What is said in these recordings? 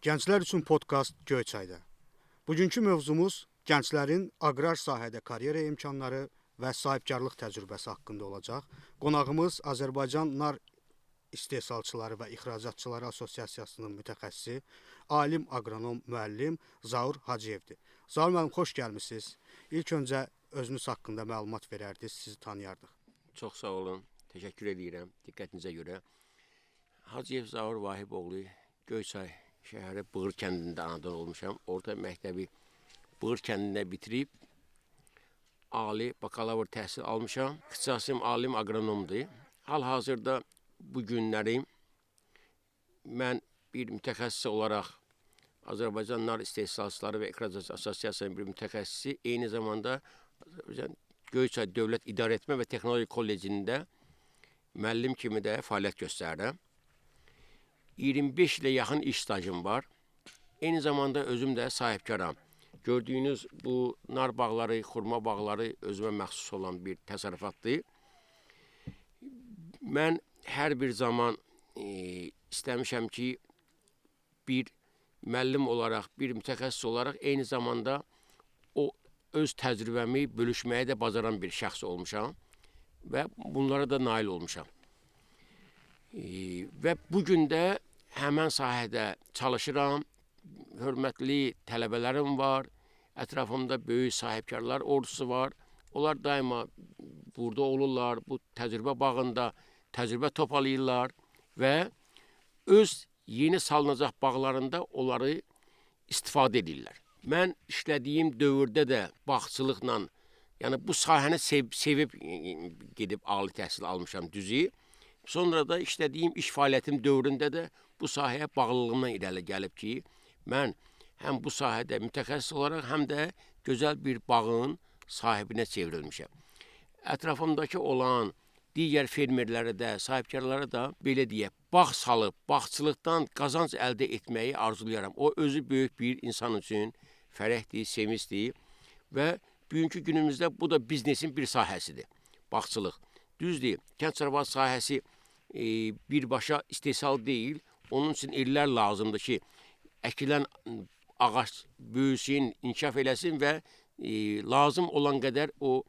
Gənclər üçün podkast Göyçayda. Bugünkü mövzumuz gənclərin aqrar sahədə karyera imkanları və sahibkarlıq təcrübəsi haqqında olacaq. Qonağımız Azərbaycan Nar İstehsalçıları və İxracatçıları Assosiasiyasının mütəxəssisi, alim aqronom müəllim Zaur Hacıyevdir. Zaur müəllim, xoş gəlmisiniz. İlk öncə özünüz haqqında məlumat verərdiniz, sizi tanıyardıq. Çox sağ olun. Təşəkkür edirəm diqqətinizə görə. Hacıyev Zaur Vahiboğlu Göyçay şəhəri Bığır kəndində anadan olmuşam. Orta məktəbi Bığır kəndində bitirib ali bakalavr təhsil almışam. İxtisasım alim aqronomdur. Hal-hazırda bu günləri mən bir mütəxəssis olaraq Azərbaycan Nar İstehsalçıları və İxracatçıları Assosiasiyasının bir mütəxəssisi, eyni zamanda Azərbaycan Göyçay Dövlət İdarəetmə və Texnologiya Kollecində müəllim kimi də fəaliyyət göstərirəm. 25 ilə yaxın iş stajım var. Eyni zamanda özüm də sahibkaram. Gördüyünüz bu nar bağları, xurma bağları özümə məxsus olan bir təsərrüfatdır. Mən hər bir zaman istəmişəm ki, bir müəllim olaraq, bir mütəxəssis olaraq eyni zamanda o öz təcrübəmi bölüşməyə də bacaran bir şəxs olmuşam və bunlara da nail olmuşam. Və bu gün də həmən sahədə çalışıram. Hörmətli tələbələrim var. Ətrafımda böyük sahibkarlar ordusu var. Onlar daima burada olurlar, bu təcrübə bağında təcrübə toparlayırlar və öz yeni salınacaq bağlarında onları istifadə edirlər. Mən işlədiyim dövrdə də bağçılıqla, yəni bu sahəni sevib gedib ali təhsil almışam düzü. Sonra da işlədiyim iş fəaliyyətim dövründə də bu sahəyə bağlılığımdan irəli gəlib ki, mən həm bu sahədə mütəxəssis olaraq, həm də gözəl bir bağın sahibinə çevrilmişəm. Ətrafımdakı olan digər fermerlərə də, sahibkarlara da belə deyək, bağ salıb, bağçılıqdan qazanc əldə etməyi arzulayıram. O özü böyük bir insan üçün fərəhdir, sevincdir və bugünkü günümüzdə bu da biznesin bir sahəsidir, bağçılıq. Düzdür, kənd təsərrüfatı sahəsi birbaşa istehsal deyil, onun üçün illər lazımdır ki, əkilən ağac böyüsün, inkişaf eləsin və lazım olan qədər o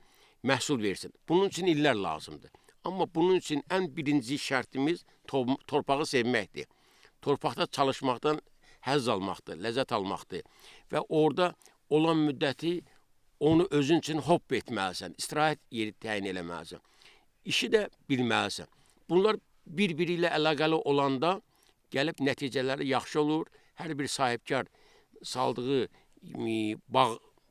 məhsul versin. Bunun üçün illər lazımdır. Amma bunun üçün ən birinci şərtimiz torpağı sevməkdir. Torpaqda çalışmaqdan həzz almaqdır, ləzzət almaqdır və orada olan müddəti onu özün üçün hoppa etməlisən, istirahət yeri təyin eləməlisən. İşi də bilməlisən. Bunlar bir-biri ilə əlaqəli olanda gəlib nəticələri yaxşı olur. Hər bir sahibkar saldığı bağ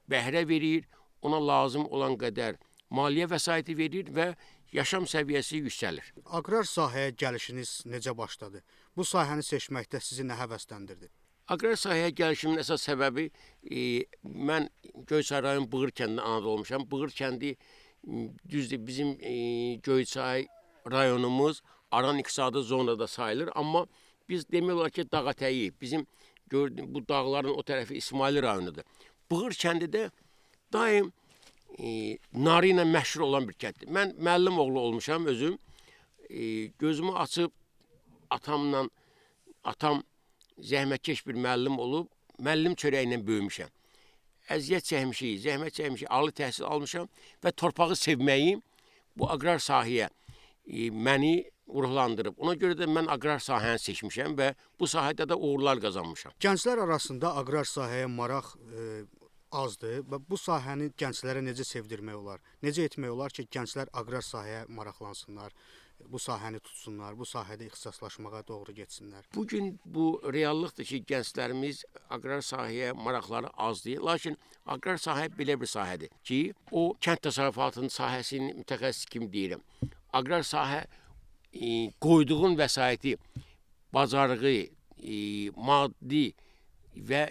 bəhrə verir, ona lazım olan qədər maliyyə vəsaiti verir və yaşam səviyyəsi yüksəlir. Aqrar sahəyə gəlişiniz necə başladı? Bu sahəni seçməkdə sizi nə həvəsləndirdi? Aqrar sahəyə gəlişimin əsas səbəbi mən Göyçay rayon Bığır kəndində anadan olmuşam. Bığır kəndi düzdür, bizim Göyçay rayonumuz Aran iqtisadi zonada sayılır, amma biz demək olar ki, dağ ətəyi, bizim bu dağların o tərəfi İsmaili rayonudur. Bığır kəndi də daim narı ilə məşhur olan bir kənddir. Mən müəllim oğlu olmuşam özüm. Gözümü açıb atamla, atam zəhmətkeş bir müəllim olub, müəllim çörəyi ilə böyümüşəm. Əziyyət çəkmişik, zəhmət çəkmişik, ali təhsil almışam və torpağı sevməyim bu aqrar sahəyə məni ruhlandırıb. Ona görə də mən aqrar sahəni seçmişəm və bu sahədə də uğurlar qazanmışam. Gənclər arasında aqrar sahəyə maraq azdır və bu sahəni gənclərə necə sevdirmək olar? Necə etmək olar ki, gənclər aqrar sahəyə maraqlansınlar, bu sahəni tutsunlar, bu sahədə ixtisaslaşmağa doğru getsinlər? Bugün bu reallıqdır ki, gənclərimiz aqrar sahəyə maraqları az deyil. Lakin aqrar sahə belə bir sahədir ki, o kənd təsərrüfatının sahəsinin mütəxəssis kimi deyirəm. Aqrar sahə qoyduğun vəsaiti, bacarığı, maddi və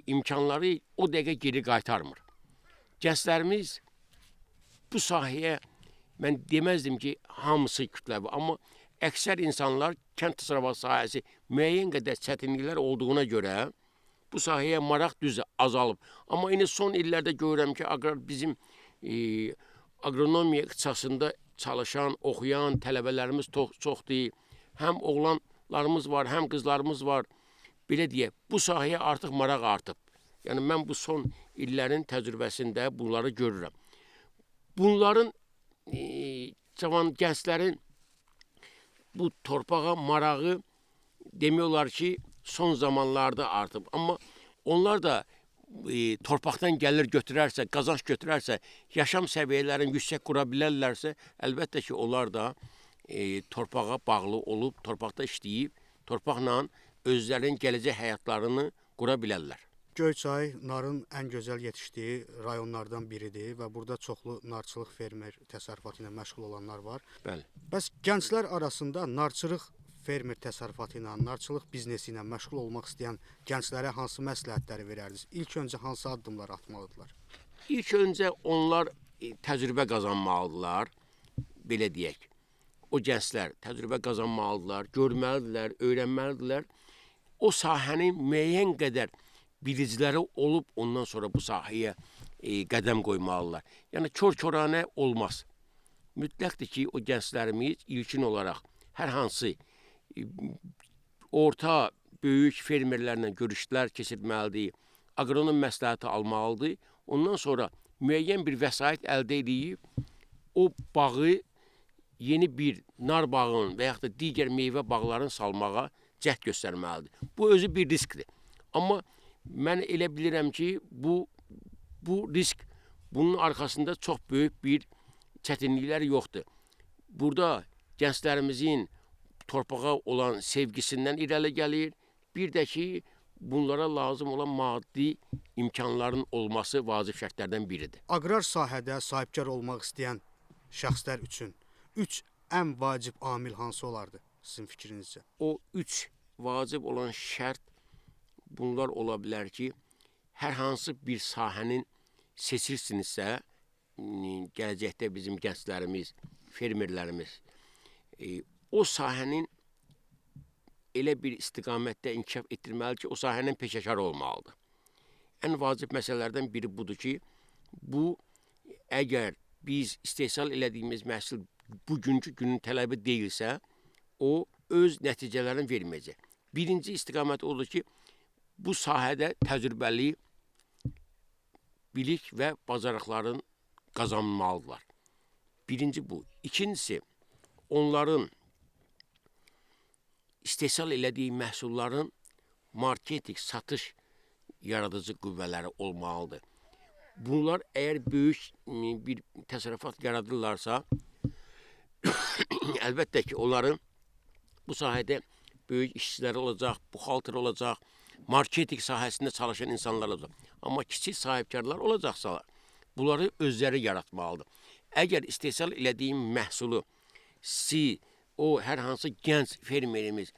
imkanları o dəqiqə geri qaytarmır. Gənclərimiz bu sahəyə, mən deməzdim ki, hamısı kütləvi, amma əksər insanlar kənd təsərrüfatı sahəsi müəyyən qədər çətinliklər olduğuna görə bu sahəyə maraq düz azalıb. Amma indi son illərdə görürəm ki, aqrar bizim aqronomiya ixtisasında çalışan, oxuyan tələbələrimiz çoxdur. Həm oğlanlarımız var, həm qızlarımız var. Belə deyək, bu sahəyə artıq maraq artıb. Yəni mən bu son illərin təcrübəsində bunları görürəm. Bunların cavan gənclərin bu torpağa marağı demək olar ki, son zamanlarda artıb. Amma onlar da torpaqdan gəlir götürərsə, qazanc götürərsə, yaşam səviyyələrini yüksək qura bilərlərsə, əlbəttə ki, onlar da torpağa bağlı olub, torpaqda işləyib, torpaqla özlərinin gələcək həyatlarını qura bilərlər. Göyçay narın ən gözəl yetişdiyi rayonlardan biridir və burada çoxlu narçılıq fermer təsərrüfatı ilə məşğul olanlar var. Bəli. Bəs gənclər arasında narçılıq fermer təsərrüfatı ilə, narçılıq biznesi ilə məşğul olmaq istəyən gənclərə hansı məsləhətləri verərdiniz? İlk öncə hansı addımlar atmalıdırlar? İlk öncə onlar təcrübə qazanmalıdırlar, belə deyək. O gənclər təcrübə qazanmalıdırlar, görməlidirlər, öyrənməlidirlər. O sahənin müəyyən qədər bilicləri olub ondan sonra bu sahəyə qədəm qoymalıdırlar. Yəni kor-koranə olmaz. Mütləqdir ki, o gənclərimiz ilkin olaraq hər hansı orta, böyük fermerlərlə görüşlər keçirməlidir, aqronom məsləhəti almalıdır. Ondan sonra müəyyən bir vəsait əldə edib o bağı yeni bir nar bağının və yaxud da digər meyvə bağlarını salmağa cəhd göstərməlidir. Bu özü bir riskdir. Amma mən elə bilirəm ki, bu risk bunun arxasında çox böyük bir çətinliklər yoxdur. Burada gənclərimizin torpağa olan sevgisindən irəli gəlir. Bir də ki, bunlara lazım olan maddi imkanların olması vacib şərtlərdən biridir. Aqrar sahədə sahibkar olmaq istəyən şəxslər üçün 3 ən vacib amil hansı olardı sizin fikrinizcə? O 3 vacib olan şərt bunlar ola bilər ki, hər hansı bir sahənin seçirsinizsə, gələcəkdə bizim gənclərimiz, fermerlərimiz o sahənin elə bir istiqamətdə inkişaf etdirməlidir ki, o sahənin peşəkarı olmalıdır. Ən vacib məsələlərdən biri budur ki, bu əgər biz istehsal elədiyimiz məhsul bugünkü günün tələbi deyilsə, o öz nəticələrini verməyəcək. Birinci istiqamət odur ki, bu sahədə təcrübəli bilik və bacarıqların qazanmalıdırlar. Birinci bu. İkincisi, onların istehsal elədiyi məhsulların marketinq, satış yaradıcı qüvvələri olmalıdır. Bunlar əgər böyük bir təsərrüfat yaradırlarsa, əlbəttə ki, onların bu sahədə böyük işçiləri olacaq, buxalter olacaq, marketinq sahəsində çalışan insanlar olacaq. Amma kiçik sahibkarlar olacaqsa, bunları özləri yaratmalıdır. Əgər istehsal elədiyim məhsulu o hər hansı gənc fermerimiz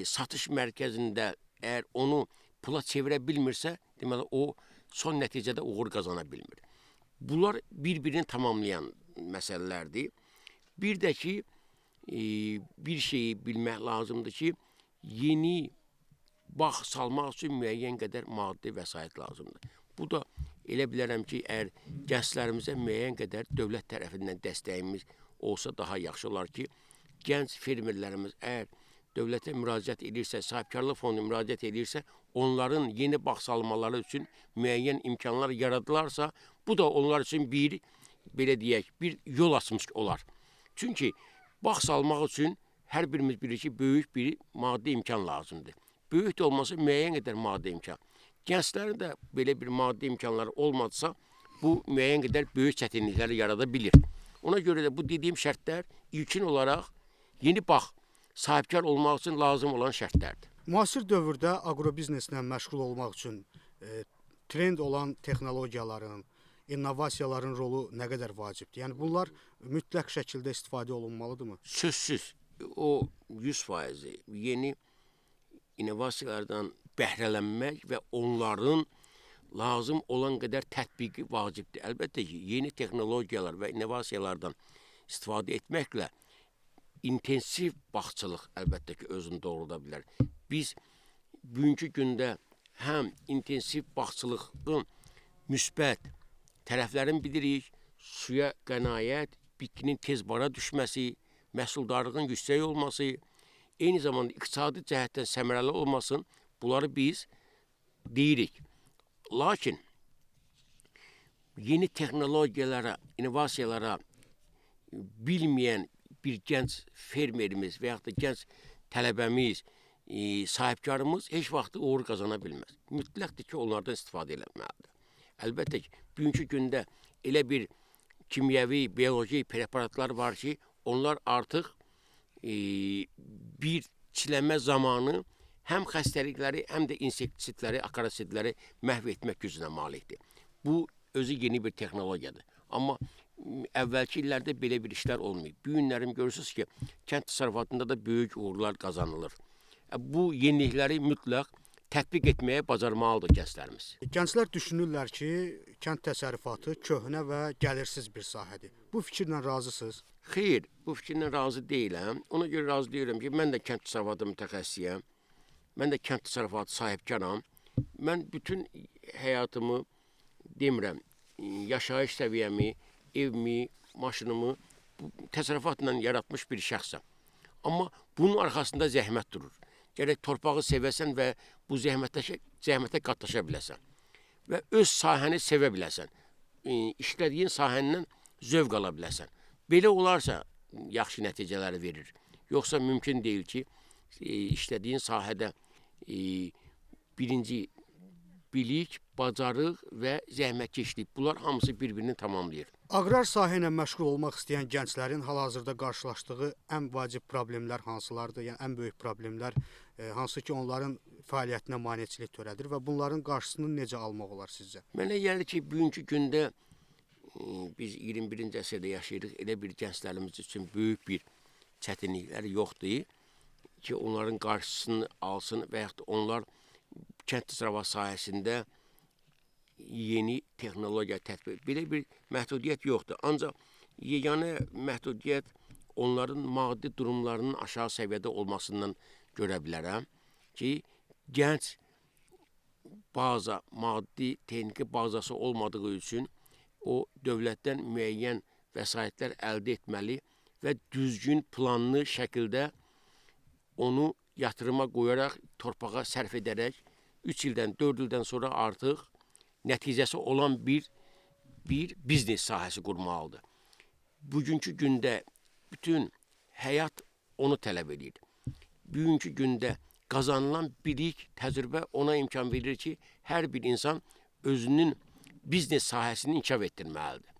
satış mərkəzində əgər onu pula çevirə bilmirsə, deməli o son nəticədə uğur qazana bilmir. Bunlar bir-birini tamamlayan məsələlərdir. Bir də ki, bir şeyi bilmək lazımdır ki, yeni bağ salmaq üçün müəyyən qədər maddi vəsait lazımdır. Bu da elə bilərəm ki, əgər gənclərimizə müəyyən qədər dövlət tərəfindən dəstəyimiz olsa daha yaxşı olar ki, gənc fermerlərimiz əgər dövlətə müraciət edirsə, sahibkarlıq fonduna müraciət edirsə, onların yeni bağ salmaları üçün müəyyən imkanlar yaradılarsa, bu da onlar üçün bir, belə deyək, bir yol açmış olar. Çünki bağ salmaq üçün hər birimiz bilir ki, böyük bir maddi imkan lazımdır. Böyük də olmasa müəyyən qədər maddi imkan. Gənclərin də belə bir maddi imkanları olmadısa, bu müəyyən qədər böyük çətinlikləri yarada bilir. Ona görə də bu dediyim şərtlər ilkin olaraq yeni bağ sahibkar olmaq üçün lazım olan şərtlərdir. Müasir dövrdə aqrobizneslə məşğul olmaq üçün trend olan texnologiyaların, innovasiyaların rolu nə qədər vacibdir? Yəni bunlar mütləq şəkildə istifadə olunmalıdırmı? Sözsüz, o 100% yeni innovasiyalardan bəhrələnmək və onların lazım olan qədər tətbiqi vacibdir. Əlbəttə ki, yeni texnologiyalar və innovasiyalardan istifadə etməklə intensiv bağçılıq əlbəttə ki, özünü doğrulda bilər. Biz bugünkü gündə həm intensiv bağçılığın müsbət tərəflərini bilirik, suya qənaət, bitkinin tez bara düşməsi, məhsuldarlığın yüksək olması, eyni zamanda iqtisadi cəhətdən səmərəli olmasın, Bunları biz deyirik. Lakin yeni texnologiyalara, innovasiyalara bilməyən bir gənc fermerimiz və yaxud da gənc tələbəmiz, sahibkarımız heç vaxt uğur qazana bilməz. Mütləqdir ki, onlardan istifadə eləməlidir. Əlbəttə ki, bugünkü gündə elə bir kimyəvi, bioloji preparatlar var ki, onlar artıq bir çiləmə zamanı həm xəstəlikləri, həm də insektisidləri, akarasidləri məhv etmək gücünə malikdir. Bu, özü yeni bir texnologiyadır. Amma əvvəlki illərdə belə bir işlər olmayıb. Bu günlərim görürsünüz ki, kənd təsərrüfatında da böyük uğurlar qazanılır. Bu yenilikləri mütləq tətbiq etməyə bacarmalıdır gənclərimiz. Gənclər düşünürlər ki, kənd təsərrüfatı köhnə və gəlirsiz bir sahədir. Bu fikirlə razısınız? Xeyr, bu fikirlə razı deyiləm. Ona görə razı deyiləm ki, mən də kənd təsərrüfatı mütəxəssisiyəm. Mən də kənd təsərrüfatı sahibkaram. Mən bütün həyatımı demirəm, yaşayış səviyyəmi, evimi, maşınımı bu təsərrüfatla yaratmış bir şəxsəm. Amma bunun arxasında zəhmət durur. Gərək torpağı sevəsən və bu zəhmətə qatlaşa biləsən və öz sahəni sevə biləsən. İşlədiyin sahəndən zövq ala biləsən. Belə olarsa yaxşı nəticələri verir. Yoxsa mümkün deyil ki, işlədiyin sahədə birinci bilik, bacarıq və zəhmətkeşlik, bunlar hamısı bir-birini tamamlayır. Aqrar sahə ilə məşğul olmaq istəyən gənclərin hal-hazırda qarşılaşdığı ən vacib problemlər hansılardır? Yəni ən böyük problemlər hansı ki, onların fəaliyyətinə maneçilik törədir və bunların qarşısını necə almaq olar sizcə? Mənə gəlir ki, bugünkü gündə biz 21-ci əsrdə yaşayırıq. Elə bir gənclərimiz üçün böyük bir çətinliklər yoxdur ki, onların qarşısını alsın və yaxud da onlar kənd təsərrüfatı sahəsində yeni texnologiya tətbiq. Belə bir məhdudiyyət yoxdur. Ancaq yeganə məhdudiyyət onların maddi durumlarının aşağı səviyyədə olmasından görə bilərəm ki, gənc baza, maddi, texniki bazası olmadığı üçün o dövlətdən müəyyən vəsaitlər əldə etməli və düzgün, planlı şəkildə onu yatırıma qoyaraq, torpağa sərf edərək 3 ildən, 4 ildən sonra artıq nəticəsi olan bir biznes sahəsi qurmalıdır. Bugünkü gündə bütün həyat onu tələb edir. Bugünkü gündə qazanılan bilik, təcrübə ona imkan verir ki, hər bir insan özünün biznes sahəsini inkişaf etdirməlidir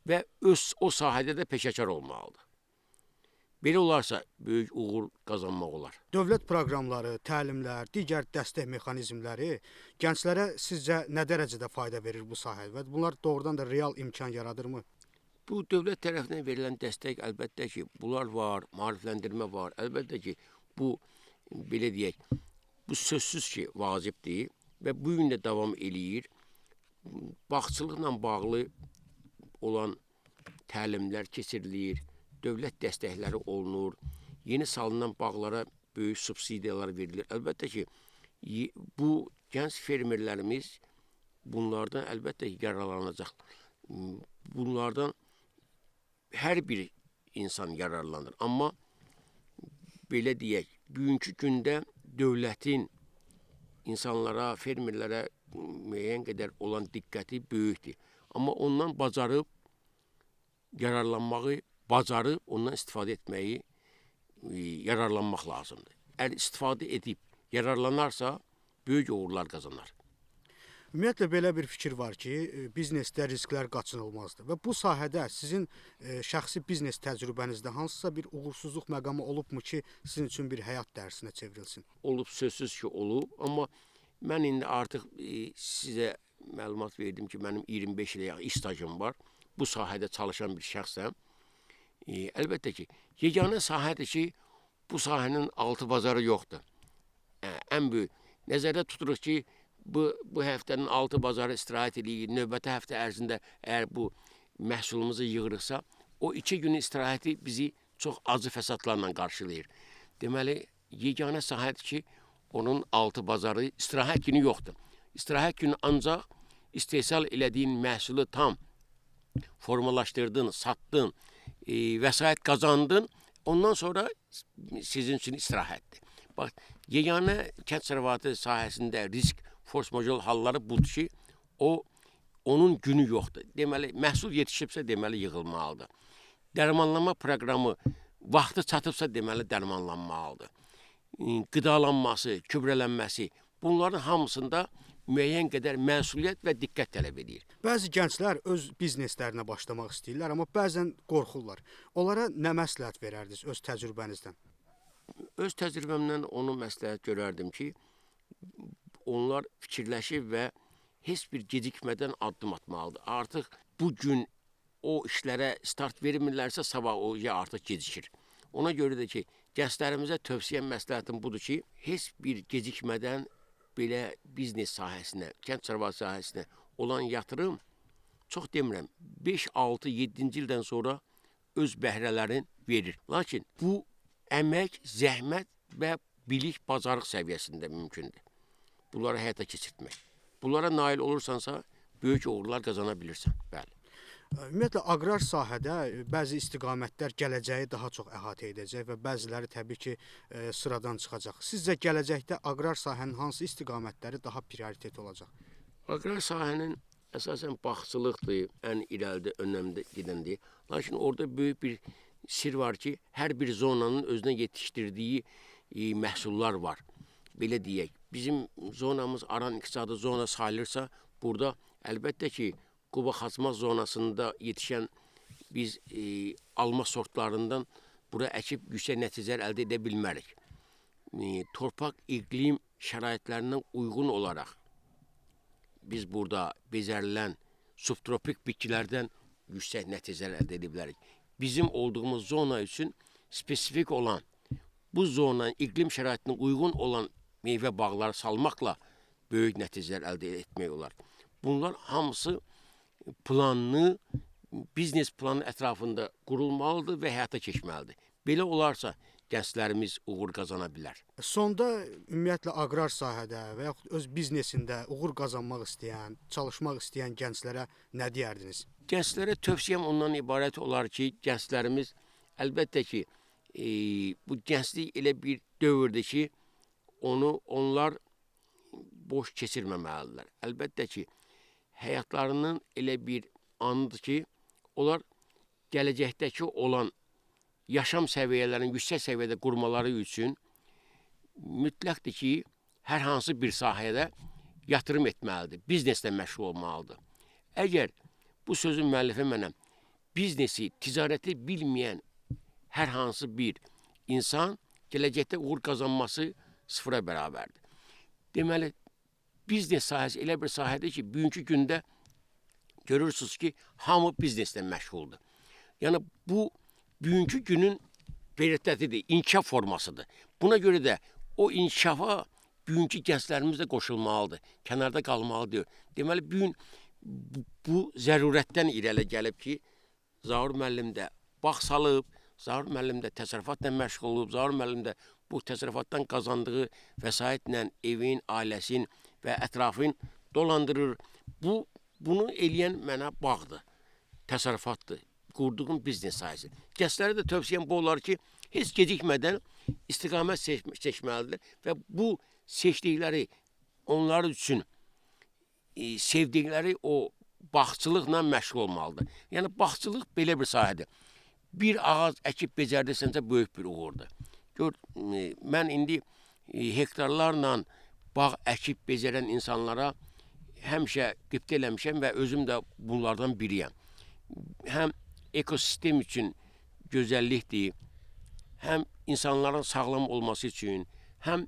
və öz o sahədə də peşəkar olmalıdır. Belə olarsa böyük uğur qazanmaq olar. Dövlət proqramları, təlimlər, digər dəstək mexanizmləri gənclərə sizcə nə dərəcədə fayda verir bu sahədə və bunlar doğrudan da real imkan yaradırmı? Bu dövlət tərəfindən verilən dəstək əlbəttə ki, bunlar var, maarifləndirmə var. Əlbəttə ki, bu belə deyək, bu sözsüz ki, vacibdir və bu gün də davam eləyir. Bağçılıqla bağlı olan təlimlər keçirilir, dövlət dəstəkləri olunur, yeni salınan bağlara böyük subsidiyalar verilir. Əlbəttə ki, bu gənc fermerlərimiz bunlardan əlbəttə ki, yararlanacaq. Bunlardan hər bir insan yararlanır. Amma belə deyək, bugünkü gündə dövlətin insanlara, fermerlərə müəyyən qədər olan diqqəti böyükdür. Amma ondan bacarıb yararlanmağı, bacarıb ondan istifadə etməyi, yararlanmaq lazımdır. Əgər istifadə edib yararlanarsa, böyük uğurlar qazanar. Ümumiyyətlə belə bir fikir var ki, biznesdə risklər qaçınılmazdır və bu sahədə sizin şəxsi biznes təcrübənizdə hansısa bir uğursuzluq məqamı olubmu ki, sizin üçün bir həyat dərsinə çevrilsin? Olub, sözsüz ki, olub, amma mən indi artıq sizə məlumat verdim ki, mənim 25 ilə iş stajım var. Bu sahədə çalışan bir şəxsəm. Əlbəttə ki, yeganə sahədir ki, bu sahənin altı bazarı yoxdur. Ən böyük. Nəzərdə tuturuq ki, bu həftənin altı bazarı istirahət eləyir, növbəti həftə ərzində əgər bu məhsulumuzu yığırıqsa, o 2 günün istirahəti bizi çox acı fəsadlarla qarşılayır. Deməli, yeganə sahədir ki, onun altı bazarı istirahət günü yoxdur. İstirahət günü ancaq istehsal elədiyin məhsulu tam formalaşdırdın, satdın, vəsait qazandın, ondan sonra sizin üçün istirahətdir. Bax, Yeganə kənd təsərrüfatı sahəsində risk, force-major halları budur ki, onun günü yoxdur. Deməli, məhsul yetişibsə, deməli yığılmalıdır. Dərmanlama proqramı vaxtı çatıbsa, deməli dərmanlanmalıdır. Qidalanması, gübrələnməsi, bunların hamısında müəyyən qədər məsuliyyət və diqqət tələb edir. Bəzi gənclər öz bizneslərinə başlamaq istəyirlər, amma bəzən qorxurlar. Onlara nə məsləhət verərdiniz öz təcrübənizdən? Öz təcrübəmdən onu məsləhət görərdim ki, onlar fikirləşib və heç bir gecikmədən addım atmalıdır. Artıq bu gün o işlərə start vermirlərsə, sabah o ya artıq gecikir. Ona görə də ki, gənclərimizə tövsiyəm, məsləhətim budur ki, heç bir gecikmədən belə biznes sahəsinə, kənd təsərrüfatı sahəsinə olan yatırım, çox demirəm, 5, 6, 7-ci ildən sonra öz bəhrələrini verir. Lakin bu əmək, zəhmət və bilik, bacarıq səviyyəsində mümkündür. Bunları həyata keçirtmək. Bunlara nail olursansa, böyük uğurlar qazana bilirsən. Bəli. Ümumiyyətlə aqrar sahədə bəzi istiqamətlər gələcəyi daha çox əhatə edəcək və bəziləri təbii ki, sıradan çıxacaq. Sizcə gələcəkdə aqrar sahənin hansı istiqamətləri daha prioritet olacaq? Aqrar sahənin əsasən bağçılıqdır, ən irəlidə, önəmdə gedəndir. Lakin orada böyük bir sir var ki, hər bir zonanın özünə yetişdirdiyi məhsullar var. Belə deyək, bizim zonamız Aran iqtisadi zona sayılırsa, burada əlbəttə ki, Quba Xaçmaz zonasında yetişən biz alma sortlarından bura əkib yüksək nəticələr əldə edə bilmərik. Torpaq iqlim şəraitlərindən uyğun olaraq biz burada becərilən subtropik bitkilərdən yüksək nəticələr əldə edə bilərik. Bizim olduğumuz zona üçün spesifik olan, bu zonanın iqlim şəraitinə uyğun olan meyvə bağları salmaqla böyük nəticələr əldə etmək olar. Bunlar hamısı planlı, biznes planı ətrafında qurulmalıdır və həyata keçməlidir. Belə olarsa gənclərimiz uğur qazana bilər. Sonda ümumiyyətlə aqrar sahədə və yaxud öz biznesində uğur qazanmaq istəyən, çalışmaq istəyən gənclərə nə deyərdiniz? Gənclərə tövsiyəm ondan ibarət olar ki, gənclərimiz əlbəttə ki, bu gənclik elə bir dövrdür ki, onu onlar boş keçirməməlidirlər. Əlbəttə ki, həyatlarının elə bir anıdır ki, onlar gələcəkdəki olan yaşam səviyyələrini yüksək səviyyədə qurmaları üçün mütləqdir ki, hər hansı bir sahədə yatırım etməlidir, bizneslə məşğul olmalıdır. Əgər bu sözün müəllifi mənəm, biznesi, ticarəti bilməyən hər hansı bir insan gələcəkdə uğur qazanması sıfıra bərabərdir. Deməli, biznes sahəsi elə bir sahədir ki, bugünkü gündə görürsünüz ki, hamı bizneslə məşğuldur. Yəni, bu bugünkü günün prioritetidir, inkişaf formasıdır. Buna görə də o inkişafa bugünkü gənclərimiz də qoşulmalıdır, kənarda qalmalı deyil. Deməli, bugün bu zərurətdən irəli gəlib ki, Zaur müəllim də bağ salıb, Zaur müəllim də təsərrüfatla məşğul olub, Zaur müəllim də bu təsərrüfatdan qazandığı vəsaitlə evin, ailəsinin və ətrafın dolandırır. Bunu eləyən mənə bağdır, təsərrüfatdır, qurduğum biznes sahəsi. Gənclərə də tövsiyəm bu olar ki, heç gecikmədən istiqamət seçməlidir və bu seçdikləri onlar üçün sevdikləri o bağçılıqla məşğul olmalıdır. Yəni, bağçılıq belə bir sahədir. Bir ağac əkib becərdirsənsə böyük bir uğurdur. Gör, mən indi hektarlarla bağ əkib becərən insanlara həmişə qibtə eləmişəm və özüm də bunlardan biriyəm. Həm ekosistem üçün gözəllikdir, həm insanların sağlam olması üçün, həm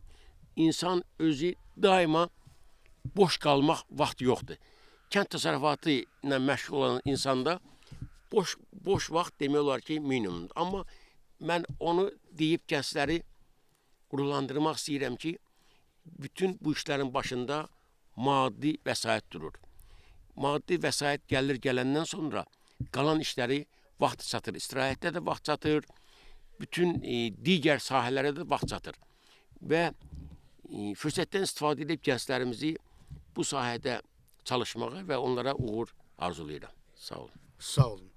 insan özü daima boş qalmaq vaxtı yoxdur. Kənd təsərrüfatı ilə məşğul olan insanda boş vaxt demək olar ki, minimumdur. Amma mən onu deyib gəncləri qururlandırmaq istəyirəm ki, bütün bu işlərin başında maddi vəsait durur. Maddi vəsait gəlir gələndən sonra qalan işləri vaxt çatır. İstirahətdə də vaxt çatır, bütün digər sahələrə də vaxt çatır. Və fürsətdən istifadə edib gənclərimizi bu sahədə çalışmağa və onlara uğur arzulayıram. Sağ olun. Sağ olun.